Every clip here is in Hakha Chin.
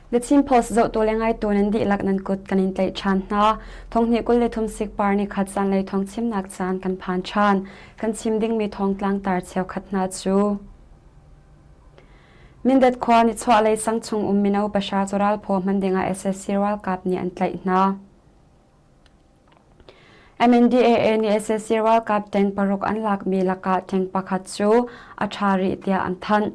The Chin Post zohtu le ngaitu nan dihlak nan kut kan in tlaih ṭhan hna. Thonghnih 23 sikpar ni khat zanlei thawng chimnak caan kan phan ṭhan. Kan chim dingmi thawngtlang tar cheukhat hna cu Mindat khua nichuahlei sang chung um mino pahra cu ralphaw hman dingah SSC ralkap nih an tlaih hna. MNDAA nih SSC ralkap tank paruk an lakmi lakah tank pakhat cu a ṭha rih tiah an thanh.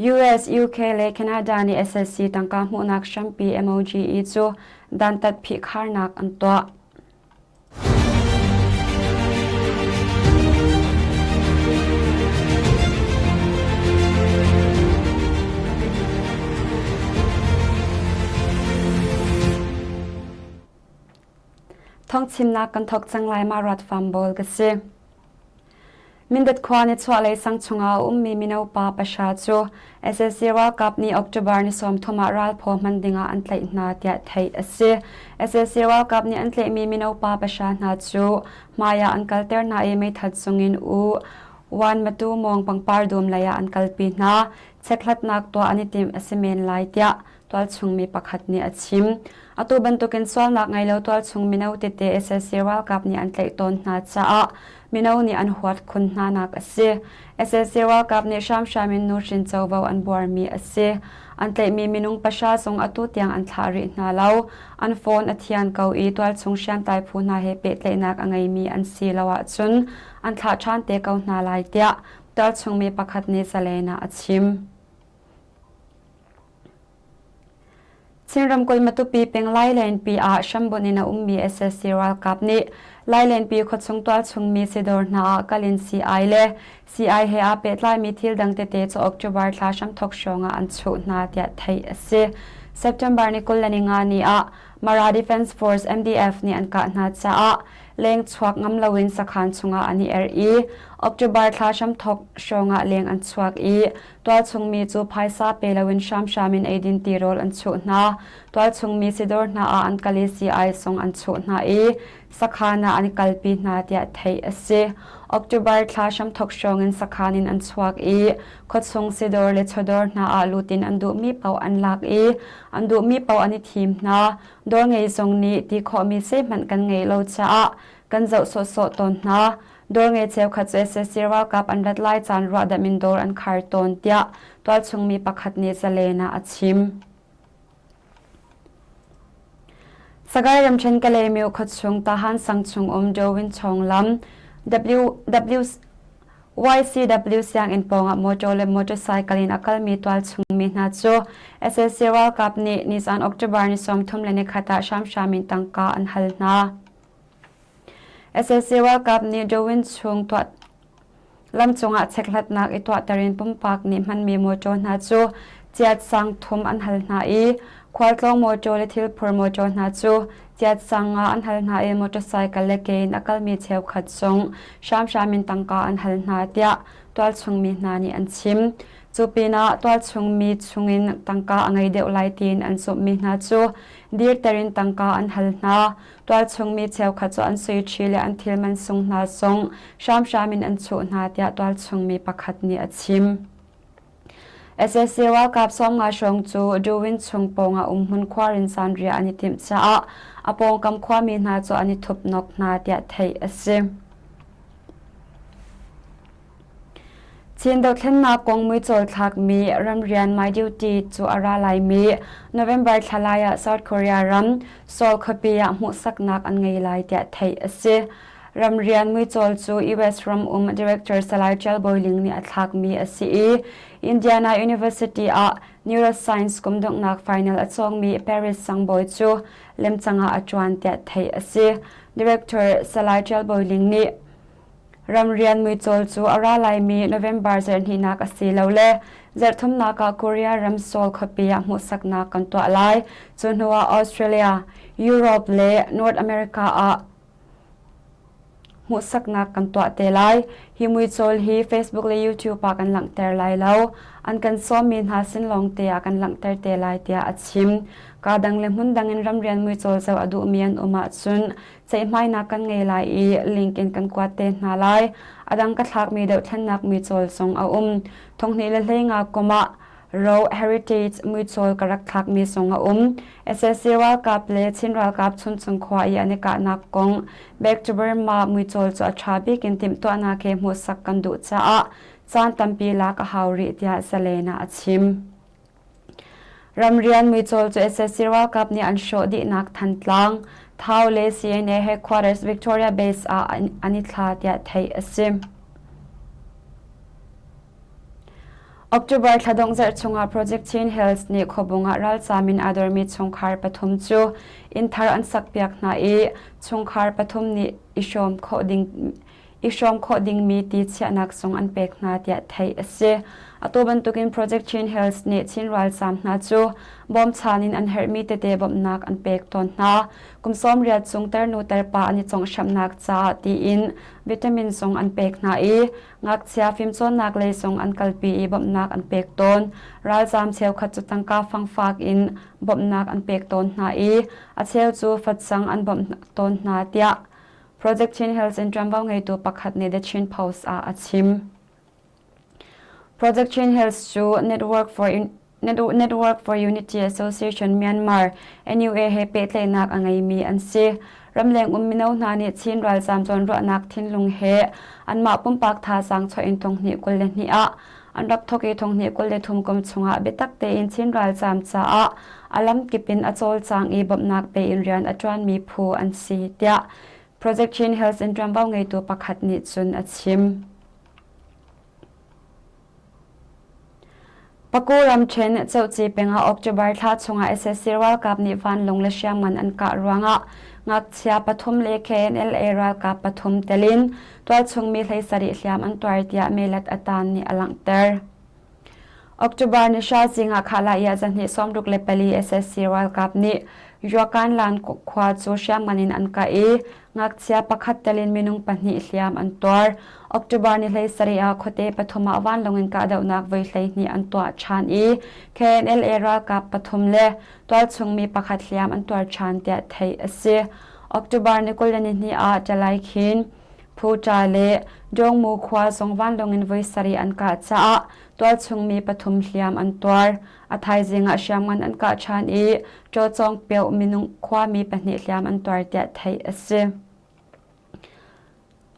US, UK le Canada nih SSC tangka hmuhnak hrampi MOGE cu dantat phihkharnak an tuah. Thawngchimnak kan thawk cang lai ma rat fam bawl ka si. Mindat khua nichuahlei sang chungah a ummi mino pa pahra cu sac ralkap nih October ni 30 ah ralphaw hman dingah an tlaih hna tiah theih a si. Sac ralkap nih an tlaihmi mino pa pahra hna cu hmai ah an kalter hna i meithal cungin U Wan Matu Mawng pangpar dum lei ah an kalpi hna. Chekhlatnak tuah an i timh a si men lai tiah tualchung mi pakhat nih a chim. Atu bantukin sualnak ngei lo tualchung mino tete sac ralkap nih an tlaih tawn hna caah mino nih an huat khun hnanak a si. Sac ralkap nih hramhram in nuhrin covo an buarmi a si. An tlaihmi minung pahra zong atu tiang an thlah rih hna lo. An phone a thian ko i tualchung hriamtlai phu hna he pehtlaihnak a ngeimi an si lo ahcun an thlah ṭhan te ko hna lai tiah tualchung mi pakhat nih Zalen ah a chim. Chin ramkulh Matupi peng Lailenpi ah hrambunh in a ummi sac ralkap nih Lailenpi khuachung tualchungmi sidawr hna ah kal in sii-ai le sii-ai he aa pehtlaimi thil dang tete cu October thla hramthawk hrawng ah an chuh hna tiah theih a si. September ni 25 ni ah Mara Defence Force MDF nih an kah hna caah leng chuak ngam loin sakhan chungah an i erh i October thla hramthawk hrawng ah leng an chuak i Tualchungmi cu phaisa pe loin hramhram in eidin tirawl an chuh hna. Tualchungmi sidawr hna ah an kal i sii-ai zong an chuh hna i sakhan ah an kalpi hna tiah theih a si. October thla hramthawk hrawng in sakhan in an chuak i khuachung sidawr le chawdawr hna ah lut in an duhmi paoh an lak i an duhmi paoh an i thim hna. Dawr ngei zong nih ti khawhmi zeihmanh kan ngeih lo caah kan zoh sawhsawh tawn hna. Dawr ngei cheukhat cu sac ralkap an rat lai caan ruahdamh in dawr an khar tawn tiah tualchung mi pakhat nih Zalen ah a chim. Sagaing ramṭhen Kalaymyo khuachung Tahan sang chung um Dowin Chawng lam W YCW sianginn pawngah motor le motorcycle in a kalmi tualchung mi hna cu sac ralkap nih nizan October ni 31 ah hramhram in tangka an hal hna. Sac ralkap nih Dowin chung tuah lamcung ah chekhlatnak i tuahter in pumpak nih hmanmi mawṭaw hna cu chiat sang thum an hal hna i khualtlawng mawṭaw le thilphur mawṭaw hna cu chiat sang nga an hal hna i motorcycle le ke in a kalmi cheukhat zong hramhram in tangka an hal hna tiah tualchung mi hna nih an chim. Cu pinah tualchung mi chungin tangka a ngei deuh lai tiin an zumhmi hna cu dirter in tangka an hal hna. Tualchung mi cheukhat cu an suiṭhi le an thil man sung hna zong hramhram in an chuh hna tiah tualchung mi pakhat nih a chim. Sac ralkap 50 hrawng cu Duwin chung pawngah umhmun khuarin zanriah an i timh caah a pawngkam khuami hna cu an i thupnok hna tiah theih a si. Chin dothlennak kong muicawl thlakmi ramrian My Duty cu a ra laimi November thla lai ah South Korea ram Seoul khuapi ah hmuhsaknak an ngei lai tiah theih a si. Ramrian muicawl cu US ram um Director Salai Tial Bawi Ling nih a thlakmi a si i Indiana University ah Neuroscience kum donghnak final a cawngmi Paris Sangbawi cu lemcang ah a ṭuan tiah theih a si. Director Salai Tial Bawi Ling nih Ramrian muicawl cu a ra laimi November zarhhnihnak asilole zarhthumnak ah Korea ram Seoul khuapi ah hmuhsaknak kan tuah lai. Cu hnuah Australia, Europe le North America ah hmuhsaknak kan tuah te lai. Hi muicawl hi Facebook le YouTube ah kan langhter lai lo. An kan sawmmi hna sin lawngte ah kan langhter te lai tiah a chim. Kaa dang le hmun dang in ramrian muicawl zoh a duhmi an um ahcun ceihmainak kan ngei lai i link in kan kuat te hna lai. A dang ka thlakmi dohthlennak mi cawl zong a um. Thonghnih le 15 kum ah. Ro Heritage muicawl ka rak thlakmi zong a um. Sac ralkap le Chin ralkap Chuncung khua i an i kahnak kong Back to Burma muicawl cu a ṭha bik in timhtuahnak he hmuhsak kan duh caah caan tampi lak a hau rih tiah Zalen ah a chim. Ramrian muicawl cu sac ralkap nih an hrawh dihnak Thantlang, Thau le CNA headquarters Victoria Base ah an i thla tiah theih a si. October thla dongh zarh chungah Project Chin Hills nih khuabung ah ralzaam in aa dormi chungkhar pathum cu inn thar an sakpiak hna i chungkhar pathum nih i hrawm khawh ding i hrawm khawh dingmi ti chiahnak zong an pek hna tiah theih a si. Atu bantukin Project Chin Hills nih Chin ralzaam hna cu bawmchan in an herhmi tete bawmhnak an pek tawn hna. Kum 80 chung tarnu tarpa an i conghhramhnak caah tiin vitamin zong an pek hna i Ngakchia fimcawnnak lei zong an kalpi i bawmhnak an pek tawn. Ralzaam cheukhat cu tangka fangfak in bawmhnak an pek tawn hna i a cheu cu facang an bawmh tawn hna tiah Project Chin Hills in ṭuanvo ngeitu pakhat nih The Chin Post ah a chim. Project Chin Hills cu Network for Network for Unity Association Myanmar NUA he pehtlaihnak a ngeimi an si. Ramleng um mino hna nih Chin ralzaam zawnruahnak thinlung he anmah pumpak thazaang chuah in 2022 ah an rak thawk i 2023 kum chungah biatak tein Chin ralzaam caah a lamkip in a cawlcang i bawmhnak pe in rian a ṭuanmi phu an si tiah Project Chin Hills in ṭuanvo ngeitu pakhat nih cun a chim. Paku ramṭhen Cohci peng ah October thla chungah sac ralkap nih vanlawng le hriamngan an kah ruangah ngakchia pathum le KNLA ralkap pathum tel in tualchung mi 17 hliam an tuar tiah Melat Atan nih a langhter. October ni hra zing ah Khalaya 264 sac ralkap nih Yuakanlan khua cu hriamngan in an kah i Ngakchia pakhat tel in minung pahnih hliam an tuar. October ni 17 ah khuate pathum ah vanlawng in kahdohnak voi 12 an tuah ṭhan i KNLA ralkap pathum le tualchung mi pakhat hliam an tuar ṭhan tiah theih a si. October ni 22 ah Ṭalaikhin, Phuṭa le Dawngmu khua zong vanlawng in voi sarih an kah caah tualchung mi pathum hliam an tuar. A thaizing ah hriamngan an kah ṭhan i Ṭawcawngpioh minung khuami pahnih hliam an tuar tiah theih a si.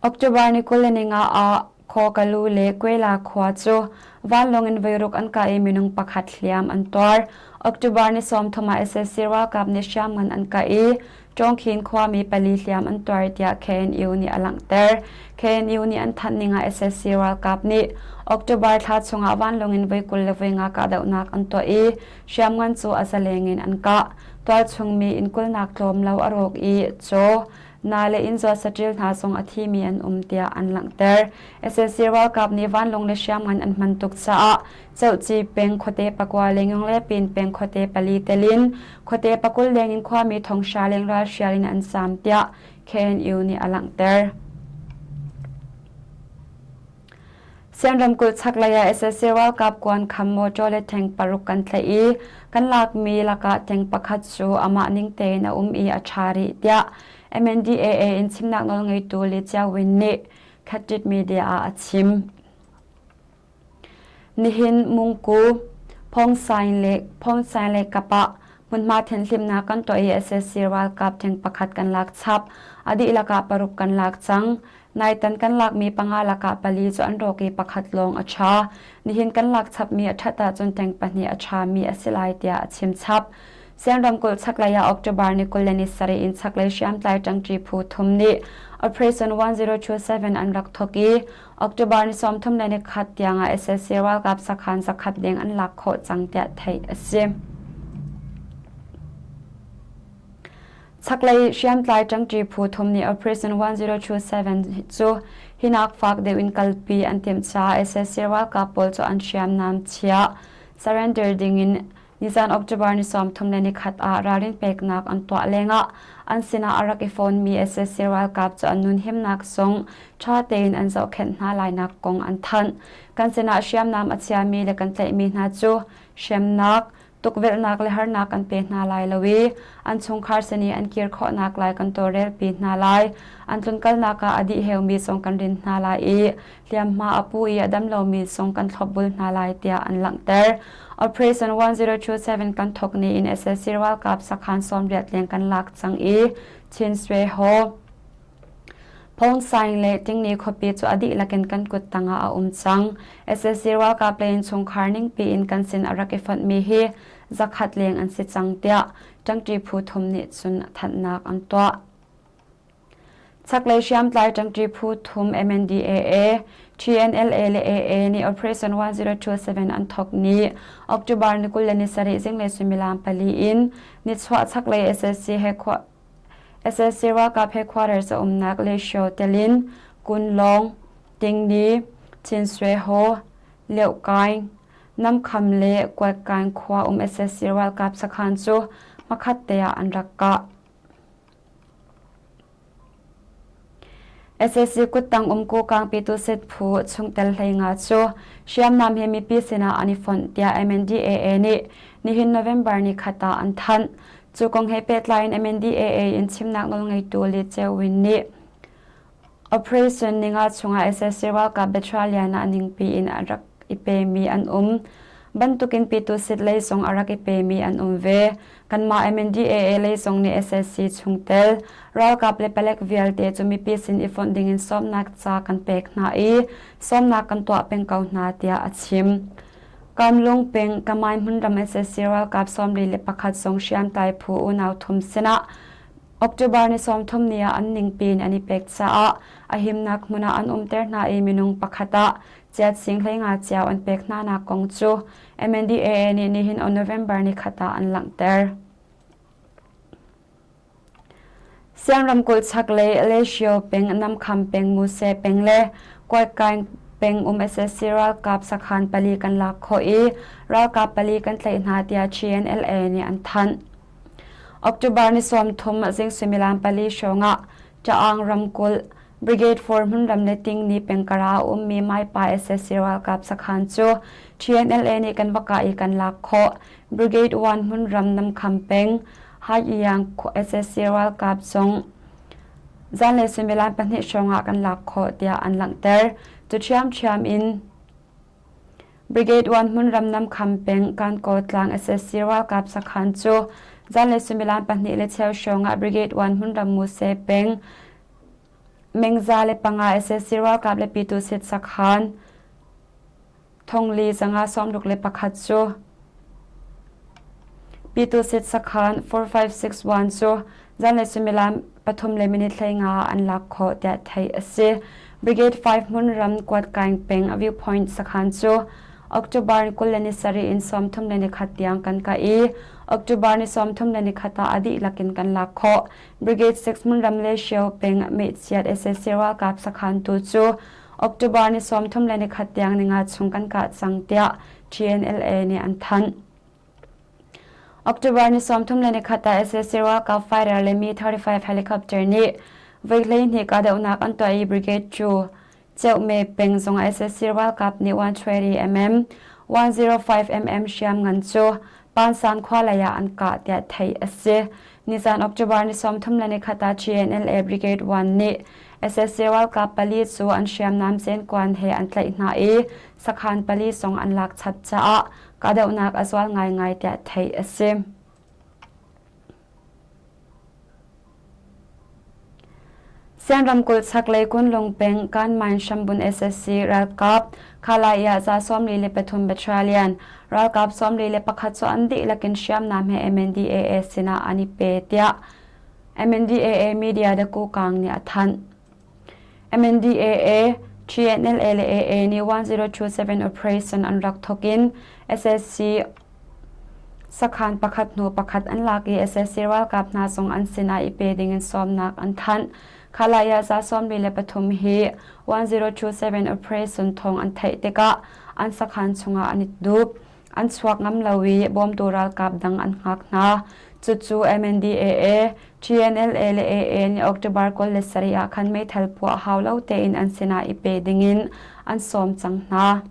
October ni 25 ah Khawkalu le Kwela khua cu vanlawng in voiruk an kah i minung pakhat hliam an tuar. October ni 30 ah sac ralkap nih hriamngan an kah i Ṭawngkhin khuami pali hliam an tuar tiah KNU nih a langhter. KNU nih an thanh ning ah sac ralkap nih October thla chungah vanlawng in voi 20 le voi nga kahdohnak an tuah i hriamngan cu a zaleng in an kah. Tualchung mi inn kulnak tlawm lo a rawk i caw, na le inn zuat saṭil hna zong a thimi an um tiah an langhter. Sac ralkap nih vanlawng le hriamngan an hman tuk caah Cohci peng khuate pakua le Ngyonglepin peng khuate pali telin khuate pakul lengin khuami thonghra leng ralhrial in an zaam tiah KNU nih a langhter. Sian ramkulh chaklei ah sac ralkap kuan kham motor le tank paruk kan tlaih i kan lakmi lakah tank pakhat cu amah ning tein a um i a ṭha rih tiah MNDAA in chimnak nawlngeitu Li Chiao-win nih Khatit Media ah a chim. Nihin Mungku, Phongsain le Phongsain le kap ah hmunhma thianhhlimhnak kan tuah i sac ralkap ṭhing pakhat kan lak chap. A dihlak ah paruk kan lak cang. Naitan kan lakmi panga lakah pali cu an rawk i pakhat lawng a ṭha. Nihin kan lak chapmi a ṭhat ahcun ṭeng pahnih a ṭhami a si lai tiah a chim chap. Sian ramkulh chaklei ah October ni 27 in chaklei hriamtlai ṭangṭi phu thum nih Operation 1027 an rak thawk i October ni 31 tiangah sac ralkap sakhan zakhat deng an lak khawh cang tiah theih a si. Chaklei hriamtlai ṭangṭi phu thum nih Operation 1027 cu hinak fak deuh in kalpi an timh caah sac ralkap pawl cu an hriamnam chiah surrender dingin Nizan October ni 31 ah ralrin peknak an tuah lengah an sinah a rak i fonmi sac ralkap cu an nunhimnak zong ṭha tein an zohkhenh hna lainak kong an thanh. Kan sinah hriamnam a chiami le kan tlaihmi hna cu hremnak, Tukvelhnak le harnak kan pe hna lai lo i an chungkhar sin i an kir khawhnak lai kan tawlrelpi hna lai. An tlunkalnak ah a dih heumi zong kan rin hna lai i hliamhma a pu i a dam lomi zong kan thlopbul hna lai tiah an langhter. Operation 1027 kan thawk ni in sac ralkap sakhan 80 leng kan lak cang i Chin Swe Ho Phongsaing le Tingni khuapi cu a dihlak in kan kut tangah a um cang. Sac ralkap lei in chungkhar ningpi in kan sin a rak i fonhmi hi zakhat leng an si cang tiah ṭangṭi phu thum nih cun thanhnak an tuah. Chaklei hriamtlai ṭangṭi phu thum MNDAA, TNLA le AA nih Operation 1027 an thawk ni October ni 27 zinglei suimilam pali in nichuah chaklei sac he Sac ralkap headquarters a umnak Lesio telin Kunlong, Tingni, Chinsweho, Leuhkaing, Namkham le Kuatkaing khua um sac ralkap sakhan cu hmakhat te ah an rak kah. Sac kuttang um Kokang Pyitusit phu chungtel 15 cu hriamnam he mipi sinah an i fonh tiah MNDAA nih nihin November nikhat ah an thanh. Cu kong he pehtlai in MNDAA in chimnak nawlngeitu Lee Ceu Win nih Operation ninga chungah sac ralkap battalion ah ningpi in a rak i pemi an um. Bantukin Pyitusit lei zong a rak i pemi an um ve. Kanmah MNDAA lei zong nih sac chungtel ralkap le palek vialte cu mipi sin i fonh dingin sawmnak ca kan pek hna i sawmnak kan tuah peng ko hna tiah a chim. Kamlung peng Kamai hmunram sac ralkap 41 zong hriamtlai phu unau thum sinah October ni 30 ni ah an ningpi in an i pek caah a himnak hmun ah an umter hna i minung pakhat ah chiat sing 15 cio an pek hna nak kong cu MNDAA nih nihin on November ni khat ah an langhter. Siang ramkulh chaklei Lesio peng Namkham peng Muse peng le Kuaikaing peng um sac ralkap sakhan pali kan lak khawh i ralkap pali kan tlaih hna tiah GNLA nih an thanh. October ni 30 zing suimilam pali hrawng ah Ta'ang ramkulh Brigade 4 hmunram le Tingni pengkara a ummi Maipa sac ralkap sakhan cu TNLA nih kan va kah i kan lak khawh. Brigade 1 hmunram Namkham peng Haiyang sac ralkap zong zanlei suimilam pahnih hrawng ah kan lak khawh tiah an langhter. Cu ṭhiamṭhiam in Brigade 1 hmunram Namkham peng Kankaw tlang sac ralkap sakhan cu zanlei suimilam pahnih le cheu hrawng ah Brigade 1 hmunram Muse peng Mengza le panga sac ralkap le Pyitusit sakhan thongli 561 cu Pyitusit sakhan 4561 cu zanlei suimilam pathum le minute 15 ah an lak khawh tiah theih a si. Brigade 5 hmunram Kuatkaing peng Viewpoint sakhan cu October 27 in 31 tiang kan kah i October ni 31 ah a dihlak in kan lak khawh. Brigade 6 hmunram le Shio peng Mehchiat sac ralkap sakhan tu cu October ni 31 tiang ninga chung kan kah cang tiah TNLA nih an thanh. October ni 31 ah sac ralkap fighter le Mi-35 helicopter nih voi 12 kahdohnak an tuah i Brigade cu Ceuhme peng zong ah sac ralkap nih 120 mm, 105 mm hriamngan cu Pansan khua lei ah an kah tiah theih a si. Nizan October ni 31 ah GNLA Brigade 1 nih sac ralkap pali cu an hriamnam zenkuan he an tlaih hna i sakhan pali zong an lak chap caah kahdohnak a zual ngaingai tiah theih a si. Sian ramkulh chaklei Kunlung peng Kanmain hrambun sac ralkap Khalai ah za 43 battalion ralkap 41 cu an dihlak in hriamnam he MNDAA sinah an i pe tiah MNDAA media The Kokang nih a thanh. MNDAA, TNLA le AA nih 1027 operation an rak thawk in sac sakhan pakhat hnu pakhat an lak i sac ralkap hna zong an sinah i pe dingin sawmnak an thanh. Khalaya za 43 hi 1027 operation thawng an theih tikah an sakhan chungah an i dup. An chuak ngam lo i bawmtu ralkap dang an hngak hna. Cucu MNDAA, TNLA le AA nih October 27 ah khan meithal puah hau lo tein an sinah i pe dingin an sawm cang hna.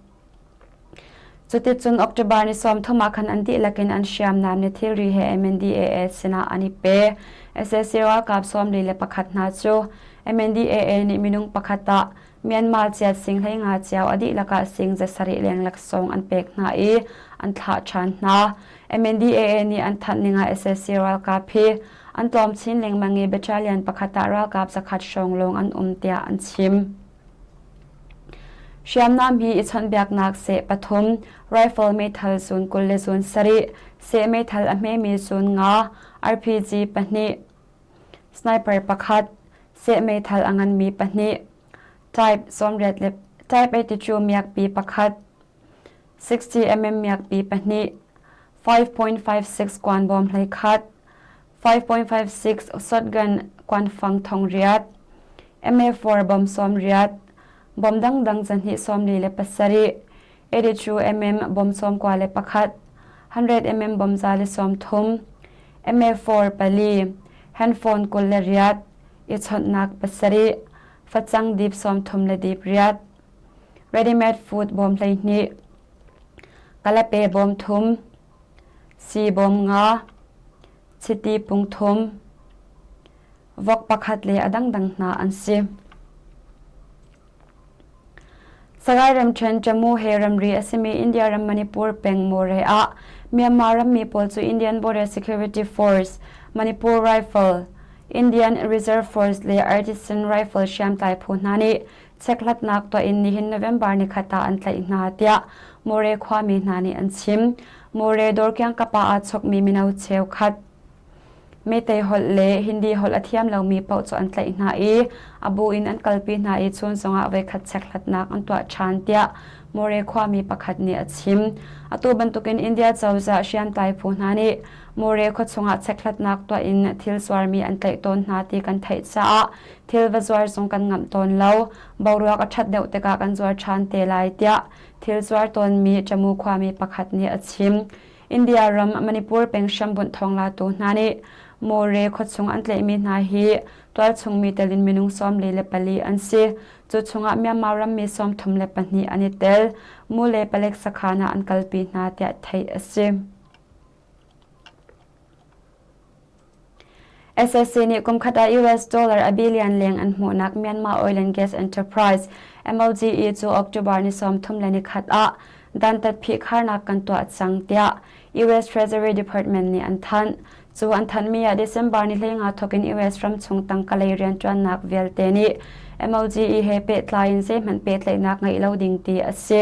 Cuticun October ni 30 ah khan an dihlak in an hriamnam le thilri he MNDAA sinah an i pe. Sac ralkap 41 hna cu MNDAA nih minung pakhat ah Myanmar chiat sing 15 cio a dihlak ah sing 700 leng laksawng an pek hna i an thlah ṭhan hna. MNDAA nih an thanh ning ah sac ralkap hi an tlawm chin lengmang i battalion pakhat ah ralkap zakhat hrawng lawng an um tiah an chim. Hriamnam hi i chawnhbiaknak seh pathum, rifle meithal zun 20 le zun sarih, seh meithal a hmemi zun nga, RPG pahnih, sniper pakhat, seh meithal a nganmi pahnih, Type 80 le Type 82 miakpi pakhat, 60 mm miakpi pahnih, 5.56 kuan bawm 11, 5.56 shotgun kuanfang thong riat, MA4 bom 80, bom dangdang zahnih 47, 82 mm bom 91, 100 mm bom 130, MA4 pali, handphone 28, i chawnhnak pasarih, facang dip 30 le dip riat, ready-made food bawm 12, kalape bawm thum, Sii bawm nga, chiti pung thum, vok pakhat le a dangdang hna an si. Sagaing ramṭhen Jammu he ramri a simi India ram Manipur peng Moreh ah Myanmar rammi pawl cu Indian Border Security Force, Manipur Rifle, Indian Reserve Force le Artisan Rifle hriamtlai phu hna nih Chekhlatnak tuah in nihin November nikhat ah an tlaih hna tiah More khuami hna nih an chim. More dawr kiangkap ah aa chokmi mino cheukhat Meitei holh le Hindi holh a thiam lomi paoh cu an tlaih hna i a bu in an kalpi hna i chun zongah voikhat chekhlatnak an tuah ṭhan tiah More khuami pakhat nih a chim. Atu bantukin India cozah hriamtlai phu hna nih More khua chungah chekhlatnak tuah in thil zuarmi an tlaih tawn hna ti kan theih caah Thil va zuar zong kan ngamh tawn lo. Boruak a ṭhat deuh tikah kan zuar ṭhan te lai tiah thil zuar tawnmi Jammu khuami pakhat nih a chim. India ram Manipur peng hrambunh thawnglatu hna nih More khuachung an tlaihmi hna hi tualchung mi telin minung 44 an si. Cu chungah Myanmar rammi 32 an i tel. Mule palek sakhan ah an kalpi hna tiah theih a si. SSC nih kumkhat ah US dollar a billion leng an hmuhnak Myanmar Oil and Gas Enterprise MOGE cu October ni 31 ah dantat phihkharnak kan tuah cang tiah US Treasury Department nih an thanh. Cu an thanhmi ah December ni 15 thawk in US ramchung tangka lei rianṭuannak vialte nih MOGE he pehtlai in zeihmanh pehtlaihnak ngeih lo ding ti a si.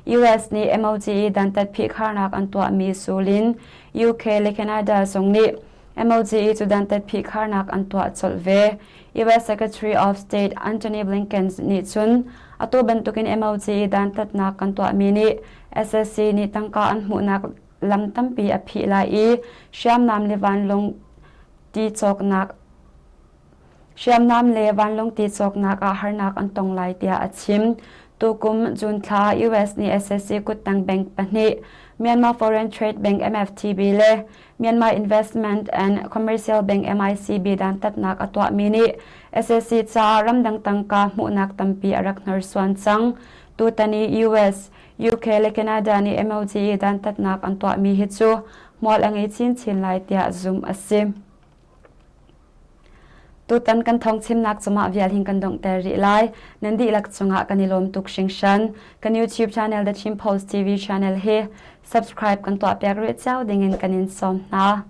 US nih MOGE dantat phihkharnak an tuahmi sul in UK le Canada zong nih MOGE cu dantat phihkharnak an tuah colh ve. US Secretary of State Antony Blinken nih cun atu bantukin MOGE dantatnak kan tuahmi nih SSC nih tangka an hmuhnak lam tampi a phih lai i hriamnam le vanlawng ti cawknak Hriamnam le vanlawng ti cawknak ah harnak an tong lai tiah a chim. Tukum June thla US nih SSC kuttang bank pahnih Myanmar Foreign Trade Bank MFTB le Myanmar Investment and Commercial Bank MICB dantatnak a tuahmi nih SSC caah ramdang tangka hmuhnak tampi a rak hnorsuan cang. Tutan i US, UK le Canada nih MOGE dantatnak an tuahmi hi cu hmual a ngei chinchin lai tiah zumh a si. Tutan kan thawngchimnak cungah vial hin kan donghter rih lai. Nan dihlak cungah kan i lawm tuk hringhran. Kan YouTube channel The Chin Post TV channel hi subscribe kan tuahpiak rih cio dingin kan in sawm hna.